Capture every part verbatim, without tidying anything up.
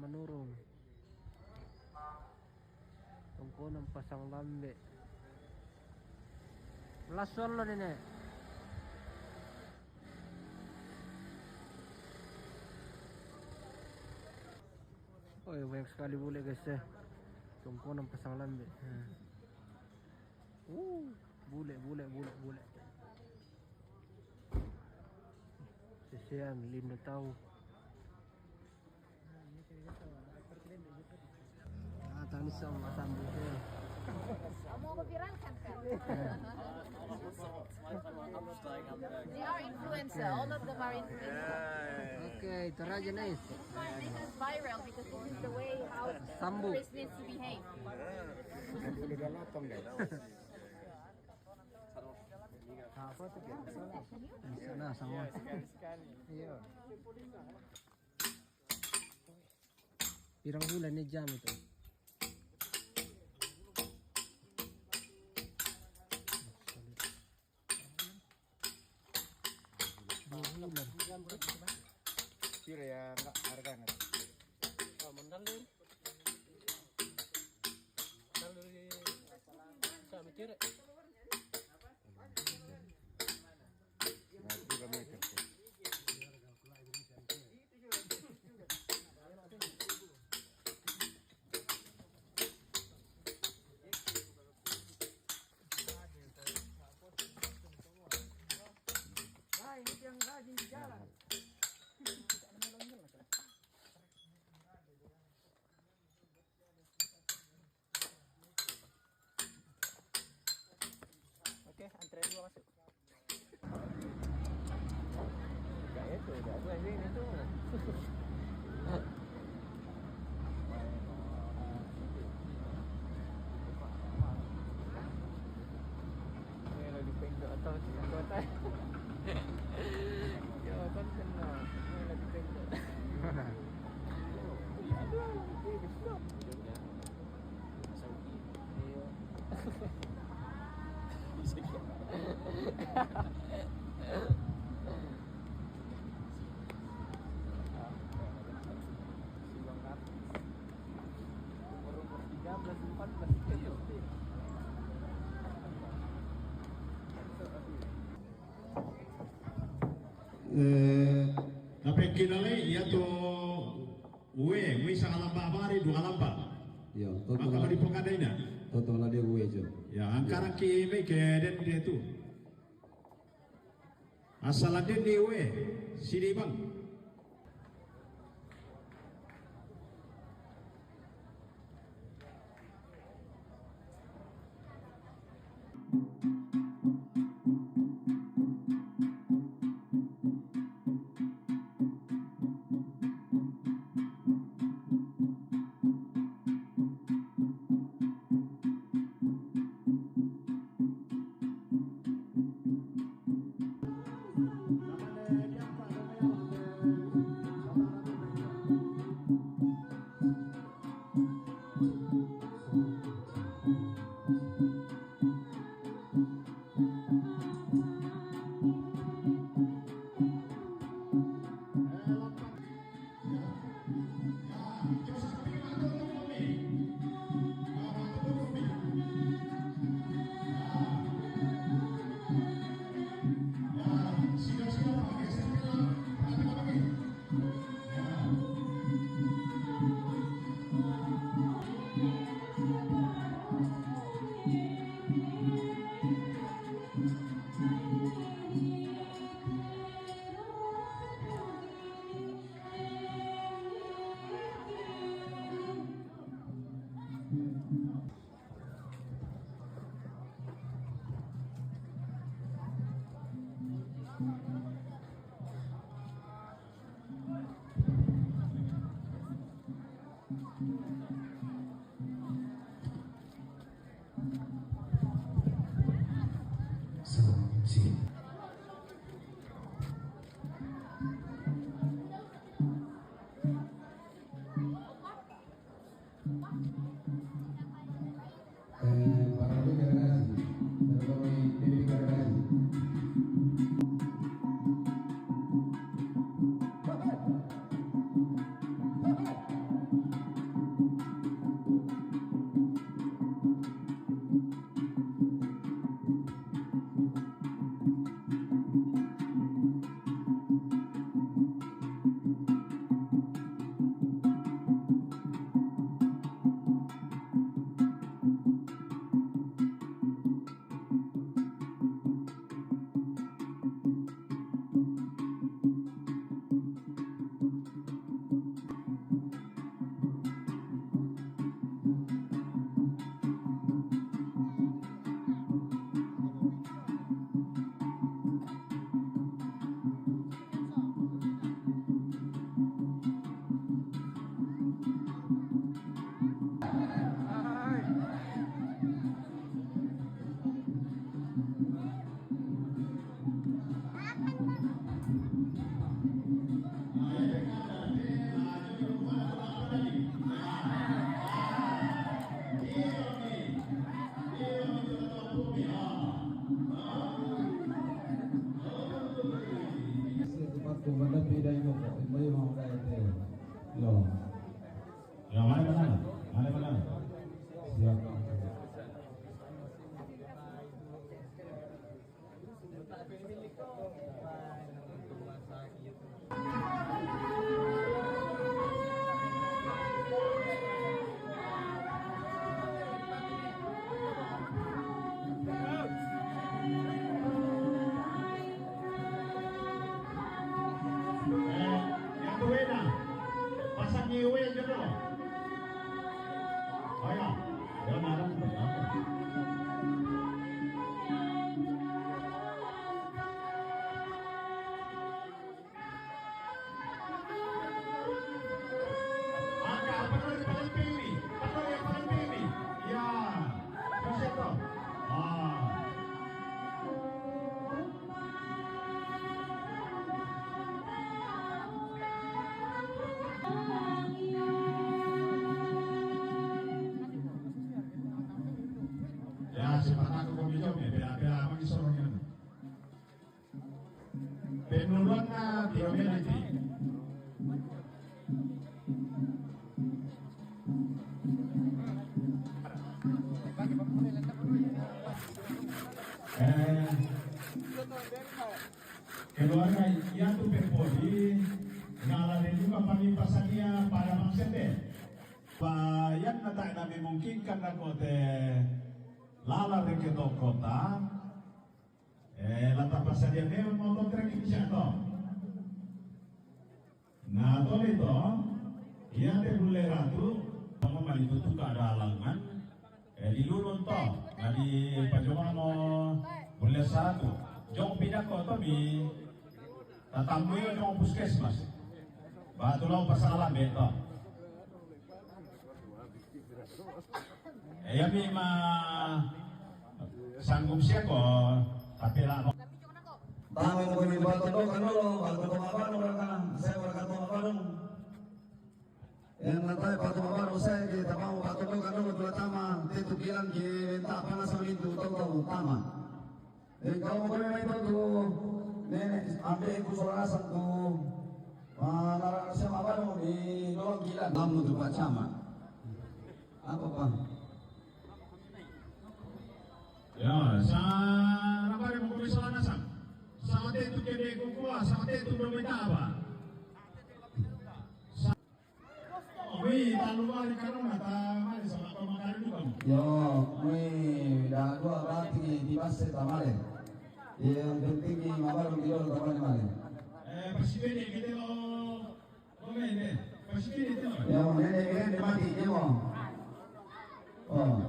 Nurung. Tongkonan Pasang Lambe. Lasso lo nene. Oh ya, banyak sekali bule guys ya. Tongkonan Pasang Lambe. Hmm. Uh, bule, bule, bule, bule. Sesean, linda tahu. Ah, tadi sama Sambu. Mau aku viralkan kan? They are influencer. All of them are influencers. Okay, itu aja, nice. This is viral because this is the way how Sambu. Business to behave. Di sana sama. Iya. Pirang bulan ni jam itu? Dua bulan. Pira ya, Kak, harganya? Oh, mandal dulu. Mandal dulu. Sa mikir. Nah, tiga meter tuh. Nah, ini yang rajin di jalan. Oke, antrian dua masuk. Kayak itu, udah. Aku yang ini tuh. Ini lagi pengkot atau pengkot? Ya, kan kenal. Ini lagi pengkot. Aduh, ini besar. Eh, tapi kinale ya to. Ue, ui saka lamba habari, dua lamba. Iya, toto. Maka la, bari pokada ina. Toto la de ue jo. Ya, angkara ki mai ke den de tu. Asal la de ni ue, sini bang. Penuluanna tiro melo ti. Eh, keluarga iatu pepodi, nala de juga kami pasadia pada maksudnya. Pa ianna tae namemungkinkan nako te lala reke to kota, eh, la tapassadia memang motor trek bisa to. Na tole to, iate bulle ratu, tama mani tutuka ada halangan, eh, di lulun to, na di pajomamo bulle satu. Jong pinako to mi, tatamui jong puskesmas. Batu lao pasala beto. Eh, ya mi ma sanggup siako, tapi lah. Tama ko ni batu do kan dulu, batu do apa dulu kan, saya berkata apa dulu. Yang nanti batu apa dulu saya kita mau batu do kan dulu dua tama, itu bilang kita apa nasa itu tahu tahu tama. Jadi kalau mau kami main tu, nenek ambil ku soranasang tu. Ah, nara siapa baru di doang gila. Lamu tu Pak Camat. Apa, Pak? Ya, sa-, apa dia mau kami soranasang? Sa te tu kede kukua, sa te tu domitaba. Wi, talu wali karena ta mali sama pemakaran juga. Yo, wi, dah dua berarti di base tamale. Yang penting ni mabar di dulu tamale male. Eh, presiden kita lo, oke, ini presiden itu. Ya, ini, ini, ini mati, dia mau. Oh.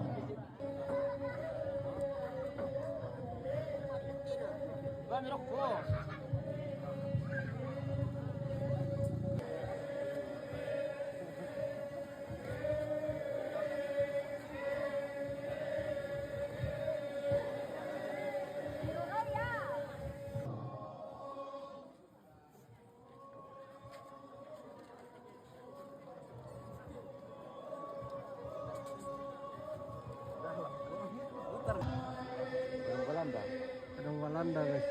Kadang Walanda. Kadang Walanda, guys.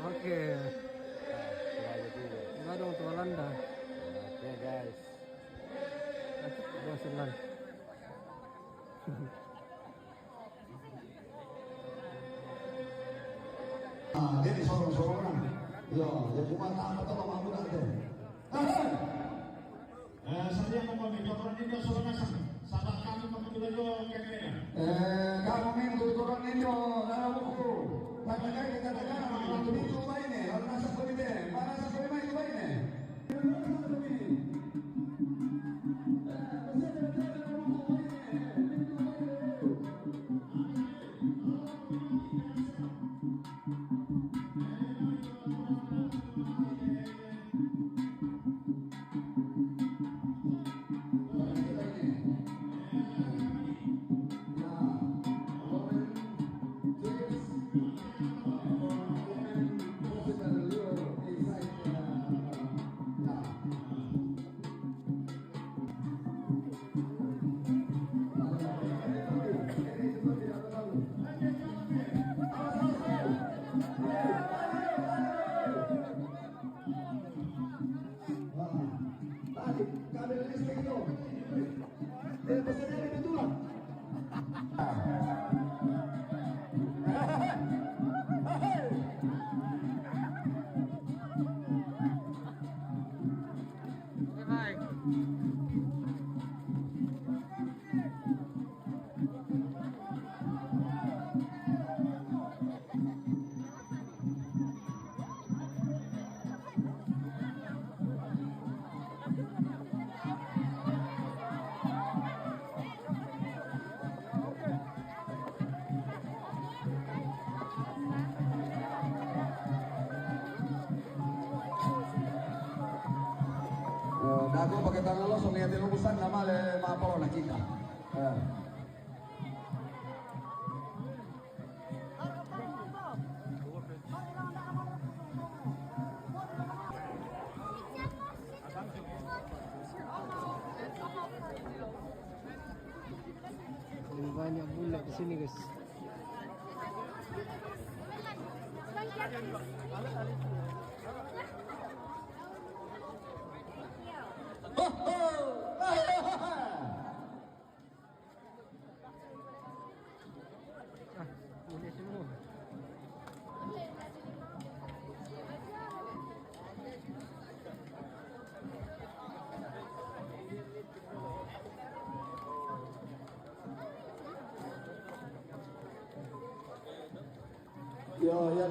Oke. Nah, sudah aja dulu. Enggak dong, tuh Walanda. Oke, guys. Bosenan. Ah, jadi sorong-sorongan. Yo, ya cuma tak apa tuh kamu nanti. Eh, saya mau kami kotoran ini sorong nasang. Sabar kami mau kami dulu ke kene. Eh, kamu main kotoran ini, oh, dalam buku. Katakan kita katakan orang itu baik nih, orang nasang komite. Mana nasang komite itu baik nih? Tadi, kami listrik itu. Dia pesannya itu tulang. Bye-bye. Eh, dago pakai tangan lo, so niat lo busan nama le, ma apa lo nak kita. Eh. Banyak bule di sini, guys. Ah, bule semua. Ya, ya.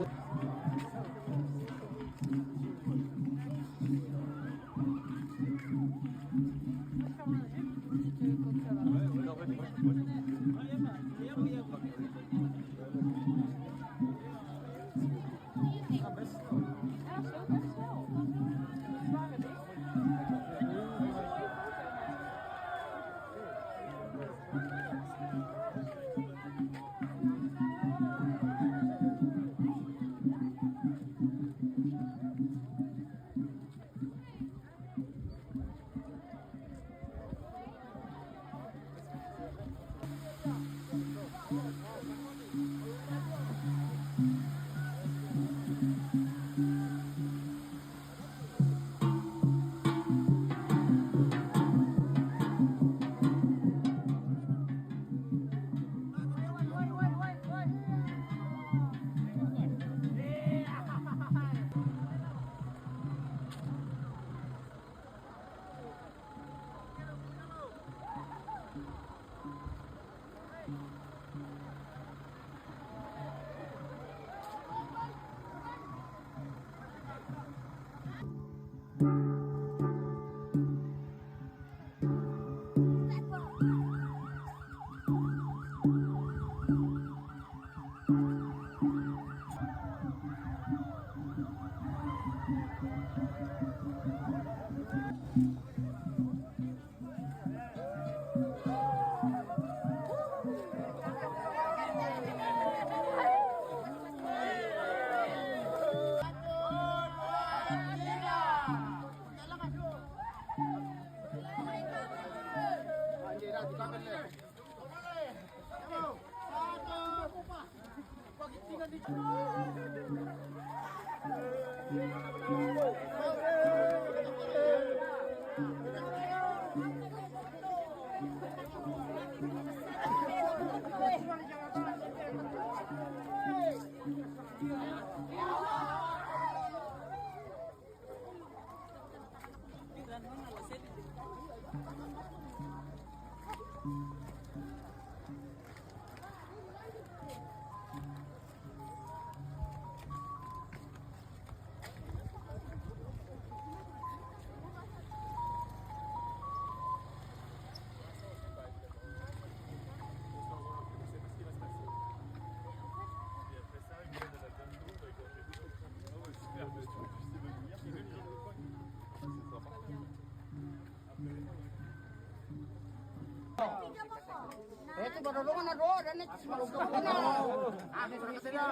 Itu baru doang ada doa dan itu cuma doa. Ah, kita bisa.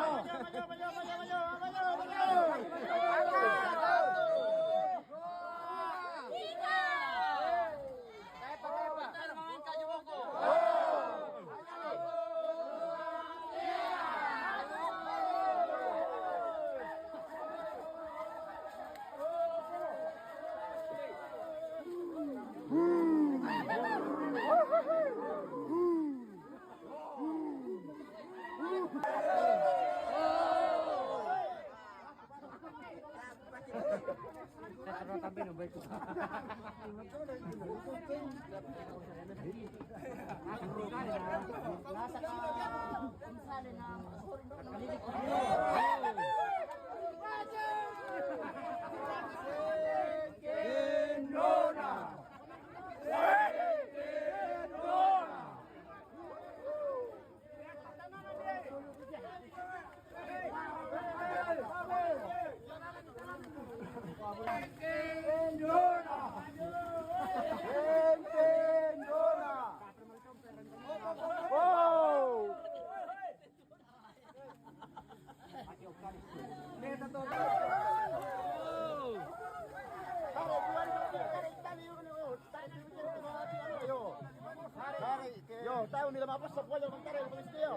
Mira, apa, sebuah yang bentar ya, Komisi Tio.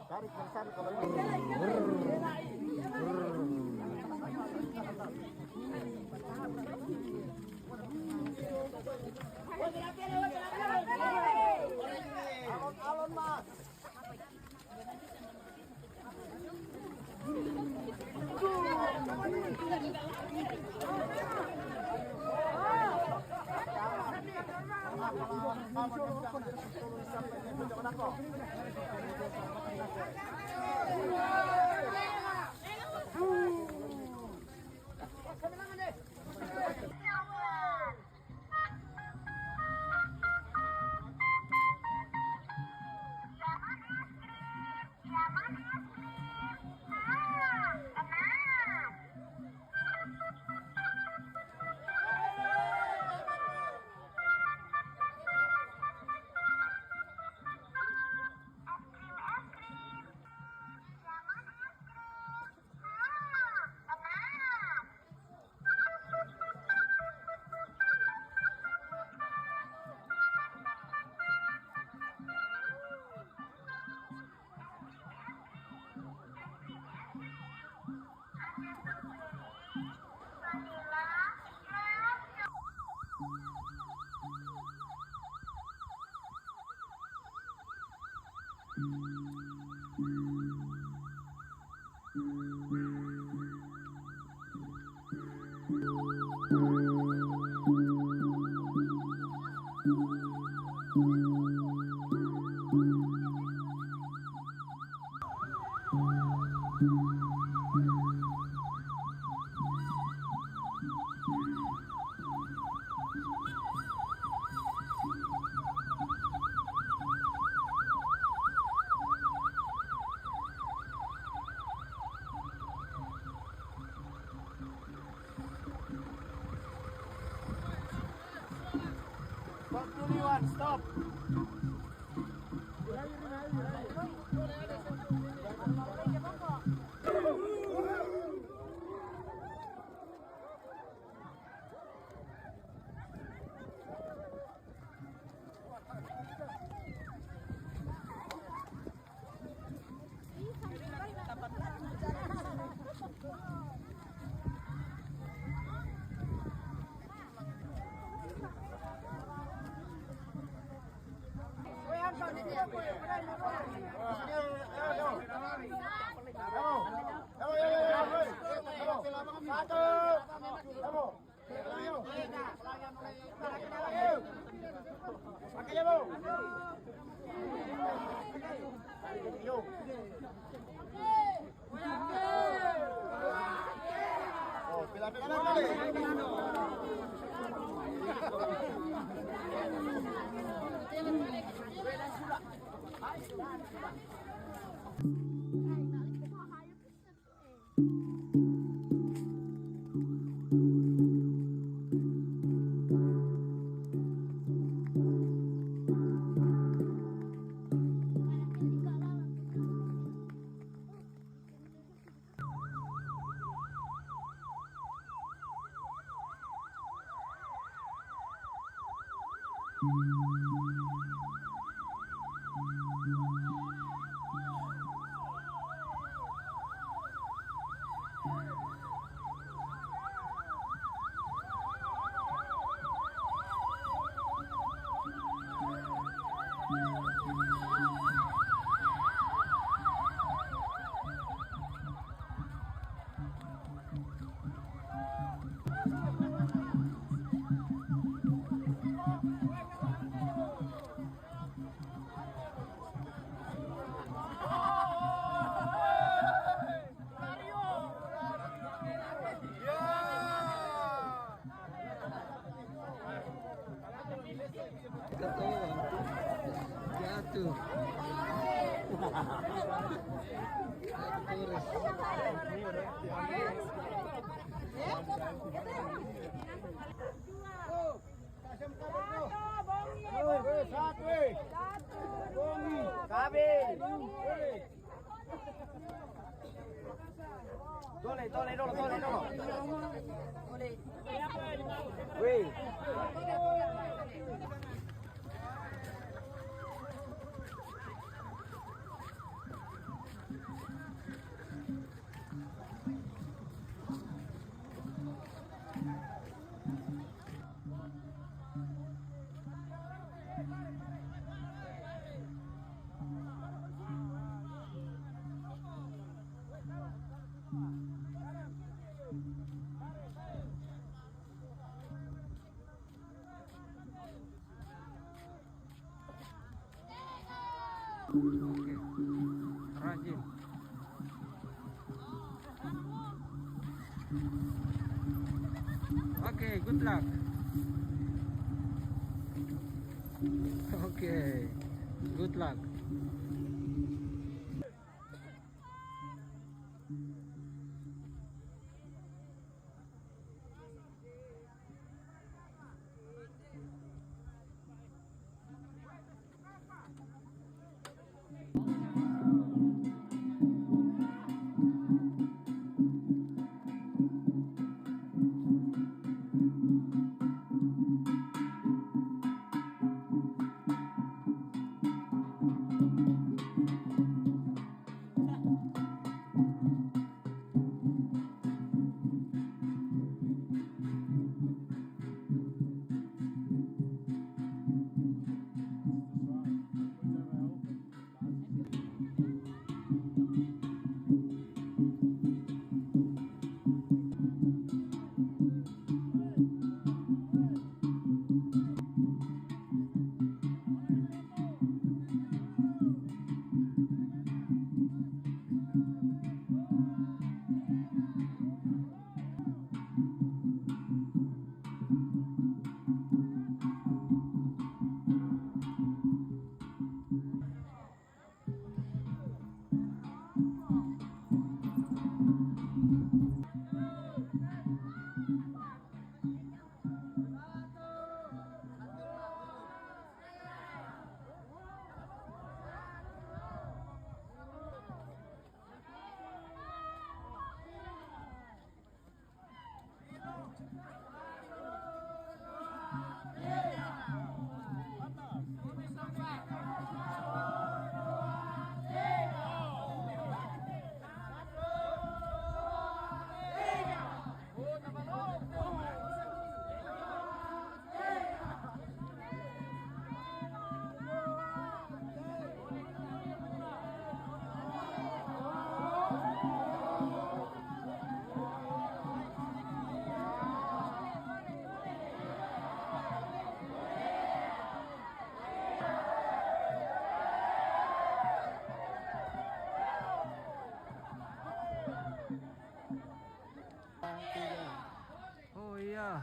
Tarik perasaan kalau alon-alon, Mas. Waktu liwat, stop. Jatuh. Satu, bongi. Satu, bongi. Kabin. Tole, tole, tole, tole, tole. Weh. Oke. Rajin. Oke, good luck. Oke, good luck. Oh iya.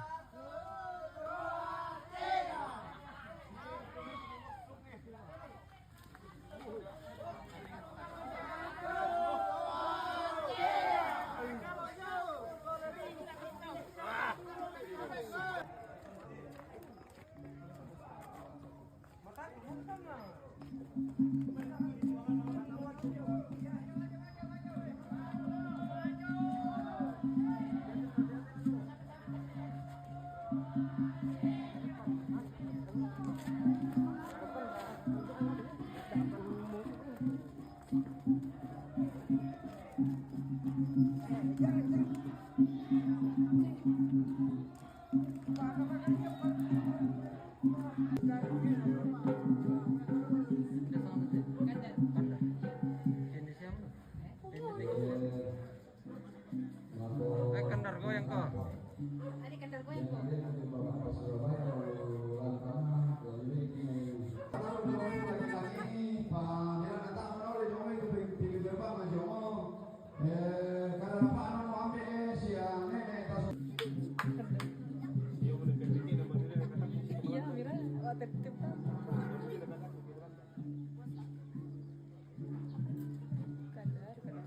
Eh, kendor goyang ko. Ada kendor goyang ko. Eh, kada dapat anu ambil, eh, siang nenek tas. Iya, Mira. Oh, tertib. Kadar, kadar.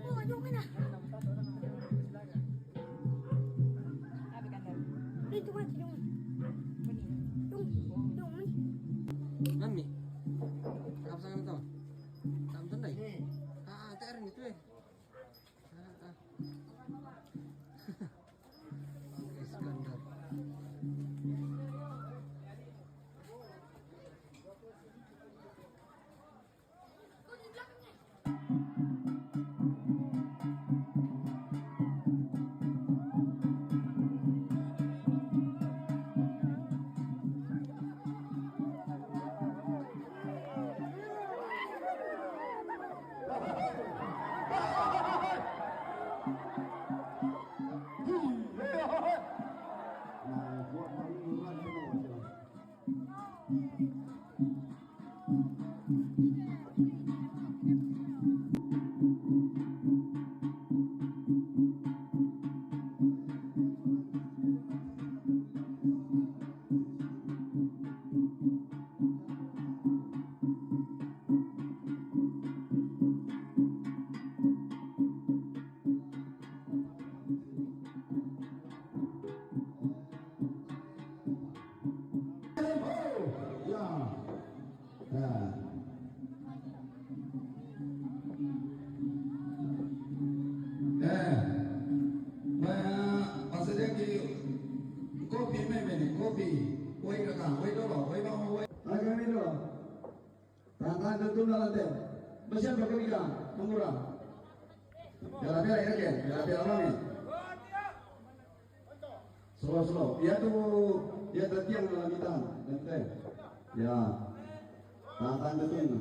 Oh, yung mana? Ada kadar. Itu kan yung. Ini. Yung, yung ini. Nami. Kenapa sangat tahu? Tak betul dai. Ah, ah, T R ini tuh, eh. Ah, ah. Oke, Iskandar. Kopi, woi kakak, woi dolo, woi mama, woi. Agak ini dulu. Tangan tentu dalam tem. Masih apa kau bilang? Mengurang. Jalan dia, ya, ya. Jalan dia, alami. Slow, slow. Ya tu, ya tadi yang dalam hitam. Nanti. Ya. Tangan tentu.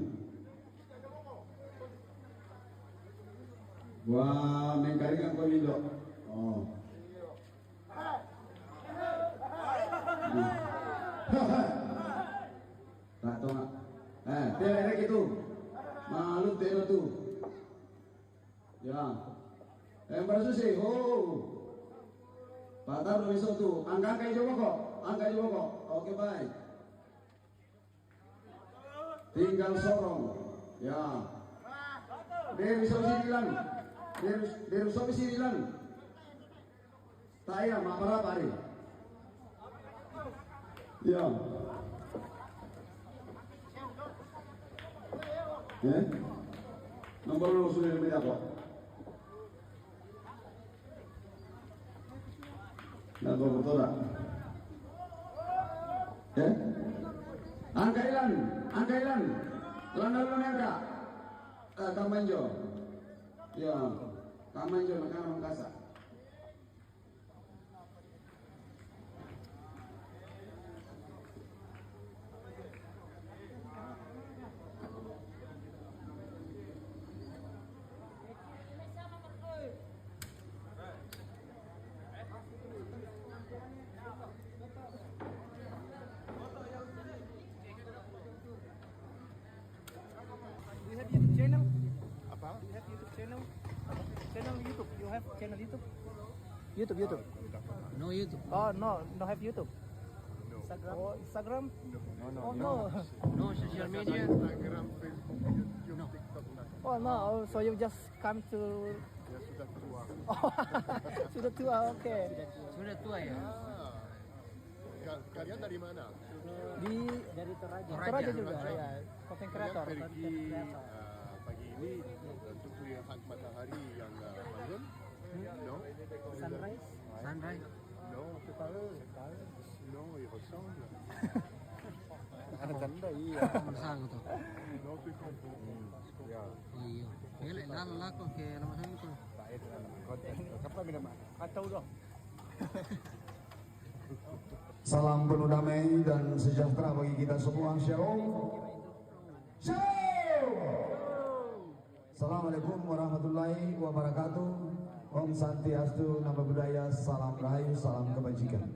Wah, mengkaringan kau, Lindo. Oh. Tak tahu nak. Eh, dia lagi tu. Malu dia tu. Ya. Eh, bersusi. Oh. Patar lo iso tu. Angka angka ijo kok. Angka ijo kok. Oke, baik. Tinggal sorong. Ya. Dari Sulawesi Silang. Dari, dari Sulawesi Silang. Taya, mapara pare. Ya. Eh? Nomor lu sudah beda kok. Nggak bawa motor, ah? Eh? Angka ilan, angka ilan. Landa lu angka. Eh, kamanjo. Ya, kamanjo, makana mangkasa. Do you have YouTube channel? Apa? Do you have YouTube channel? Channel YouTube. You have channel YouTube? YouTube, YouTube. No YouTube. Oh, no, no have YouTube. No. Instagram. Oh, Instagram? No. No, no, Oh, no. No social media. Instagram, Facebook, YouTube, TikTok, nothing. Oh, no. Oh, so you just come to Ya sudah tua. Oh, sudah tua, oke. Sudah tua ya. Ah. Ka- Kalian dari mana? Di Dari Toraja. Toraja juga, Toraja. Ya. Content Kalian creator, pergi content creator. Eh, pagi ini untuk melihat matahari yang eh, bangun? No? Sunrise? Sunrise? No. No, il ressemble. Ada tanda, iya. Sama sang tu. No, tu kampung. Ya. Oh iya. Kaya lah lako ke lama sana tu. Kapan bila mah? Atau dah. Salam penuh damai dan sejahtera bagi kita semua. Shalom. Shalom. Assalamualaikum warahmatullahi wabarakatuh. Om Santiastu, Namo Buddhaya, salam rahayu, salam kebajikan.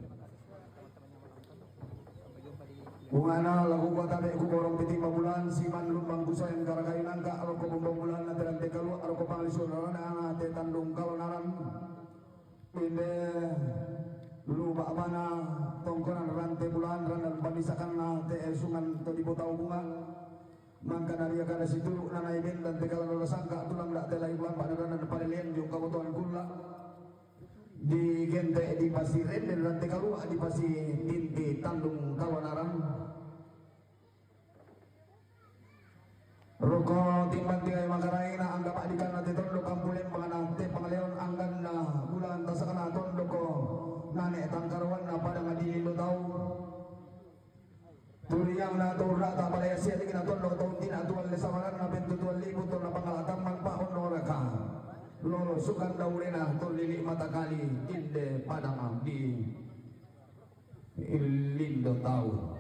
Bungana lagu kuatabe ku korong piti pamulaan siman lumbang kusayan karakai nangka roko bumbang bulan na terante kalua roko pangalisu rarana ana te tandung kalonaran. Inde lulu ba'bana tongkonan rante bulan randan pamisakanna te esungan to di botau bunga. Mangkana ria kada situru nanai bendan te kalalo sangka tulang da te lai bulan pada randan palelean jung kabotoan kulla. Di gente di pasi renden rante kalua di pasi tinti tandung kawanaran. Roko timbang tiga makaraina angga pa'dikanna te tondok kampulen mangana te pangaleon angganna bulan tasakana tondoko nane tangkaroanna padang di lindo tau. Turiangna to urra'ta pada yasia dikina tondok to untina tuan le samaranna pentu tuan lipu to na pangala tamman pa onnoraka. Lolo sukan daurena to lili matakali inde padang di lindo tau.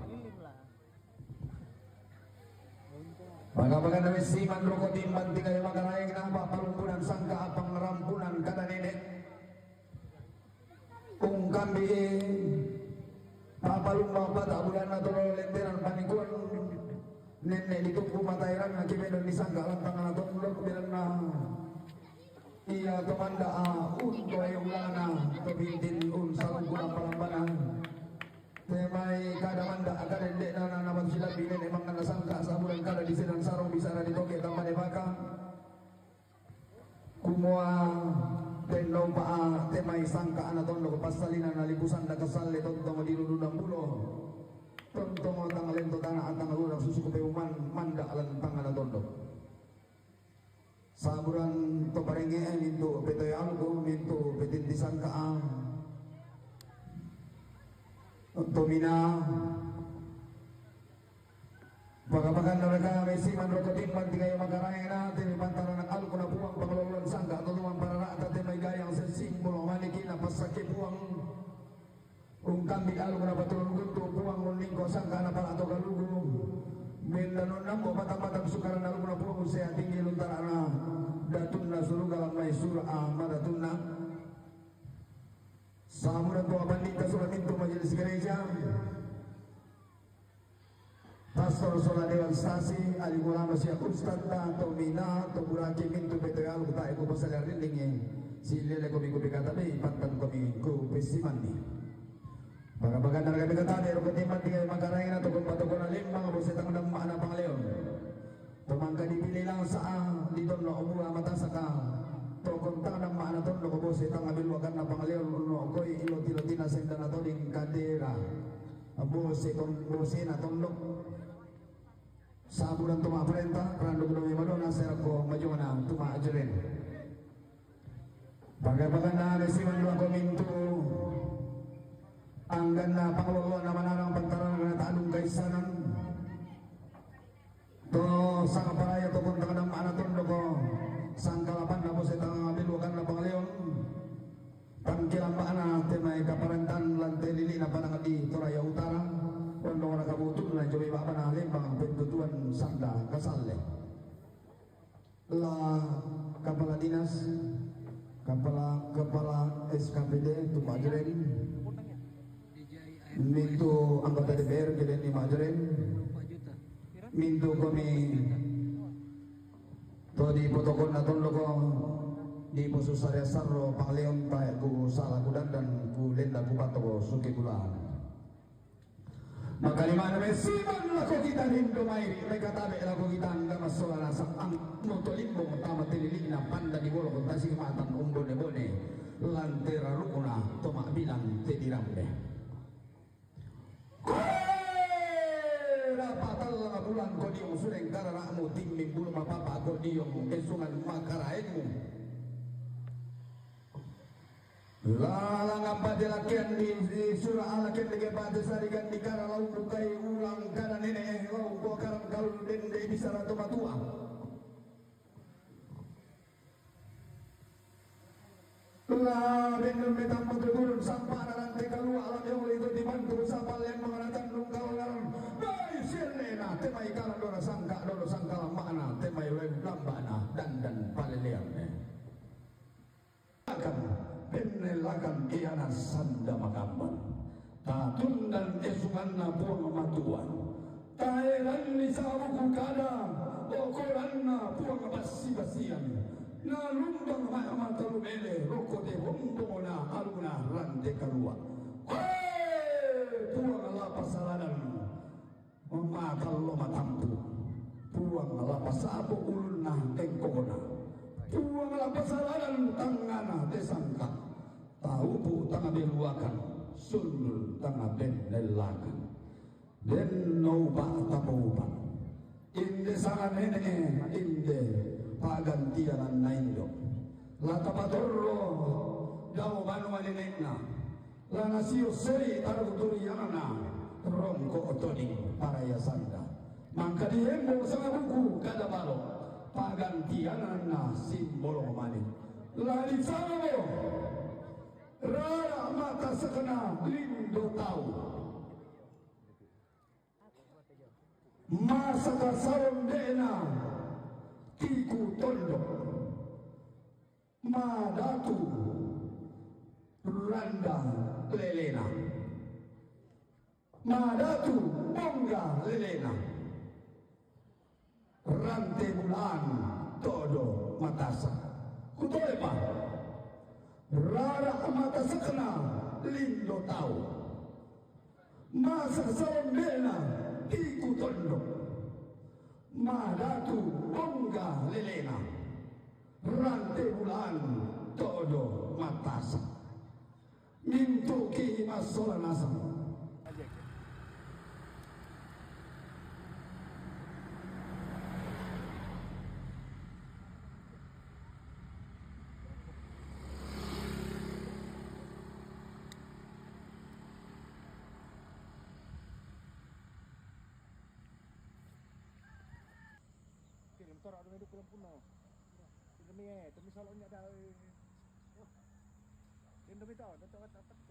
Paga-paga na messiman roko timbang tiga makaraeng na apa palumpunan sangka apang rampunan kada nenek. Ungkambi papalumba pata bulanna to lentenan panikuan nenek ditumpu matairanna kibedon disangka lantangana tondok belanna. Iya to manda a unto ayo ulana to bintin un salungkuna palambana. Temai kada manda a kada endekna na nama silapi nenek mangana sangka sabulan kada disenan sarong bisara ditoke tambane baka. Kumua tenno pa a temai sangka ana tondok passalina na lipusan da kasalle tontong di lulu dambulo. Tontong tang lento tana atang lurang susu ke peuman manda lan tangana tondok. Saburan to parenge mintu petoy alko mintu petinti sangka a. Tomina. Pagapagan na raka mesiman roko timban tiga yo makarayang na temi pantaran aluk na puang pangaloloan sangka atau tuman pararata temi gayang sesimbol maniki na pasake puang. Ungkambi aluk na patulun guntu puang uningko sangka na pala to kalugu. Mendanon nambo patang-patang sukaran aluk na puang usea tinggi luntarana. Datun na suluga lamai sura ah madatunna. Samuran tua pandita sura mintu majelis gereja. Pastor sola dewan sasi, ali ulama sia ustad ta, to mina, to buraki mintu pete aluk ta iku pasal rindingi. Si lele komi kupi kata be, pantan komi ku pesimani. Baga-baga narga be kata be, roko timan tiga makarayang na tokon patokon na lembang, bose tang dam ana pangleon. Tomangka dipilih lang sa di tondo bua mata saka. Tokon tang dam ana tondo ko bose tang abil wakan na pangleon, no koi ilo tilo tina senda na toding kadera. Bose ton-, bose na tondok. Saburan tuma parenta, randu kudo mi madona, serako majona tuma ajeren. Baga-baga na nesiman lako mintu. Anggan na panglolo na manarang pantaran na tadung kaisanan. To sanga paraya to kontang dam ana tondoko. Sangkalapan na bose tang abil wakan na pangleon. Tangkilan ba'na temai kaparentan lan telili na panang di Toraya Utara. Ondong na kabutuhna jomi ba'na lembang pentutuan sanda kasalle. La kepala dinas, kepala, kepala S K P D tu majeren. Mintu anggota D P R jadi ni majeren. Mintu kami to di potokon na tondoko di posusarea sarro pangleon tae ku sala ku dandan ku lenda ku bato suke bulan. Maka lima na mesiman lako kita nindo mairi, meka tabe lako kita angga masola nasa ang moto limbong tama tilili na panda di boloko tasi matan umbone bone lantera rukuna toma bilang te dirambe. Koe rapatalla bulan ko diong sureng karana muting mimbulu mapapa ko diong esungan makaraenmu. Lalang apa di lakian di, di sura alakian di kebate sarigan di kara lau bukai ulang kara nene eh lau ko karang kalun dende bisa ratu matua. La bendon betang patu turun sampa narante kalua alam yang itu dibantu sapa len mengaratan nungkal ngaran. Bai sirnena temai kalan dora sangka dora sangka lambana temai len lambana dan dan palelean. Akan pennelakan iana sanda makamban. Tatundan esunganna Puang Matua. Taeranni sabuku kada okoranna Puang bassi-bassian. Nalumbang ma'mata lumele rokko te bombongona aluna rante karua. Koe Puang la pasaladan. Matallo matampu. Puang la pasapo ulunna engkona. Puang la pasaladan tangngana tesangka. Taupu tanga beluakan, sundul tanga bennellakan. Denno upa tapoupa. Inde sangan nene, inde pagantiananna indo. La tapatorro dao banua nenekna. Lana sio seri taruturianna rongko toding paraya sanda. Mangka diembo sangabuku kada balo pagantianna simbolo mani. Lani salamo rara mata sekena lindo tau. Masaka salondena tiku tondok. Madatu randa lelena. Madatu bongga lelena. Rante bulan todo matasa. Kutolepa. Rara mata sekena lindo tau. Masa salondena tiku tondok. Madatu bongga lelena. Rante bulan todo matasa. Mintuki masola nasang. Sorok demi dukun puno. Demi eh, demi salonnya dah. Demi tau, dah tau tak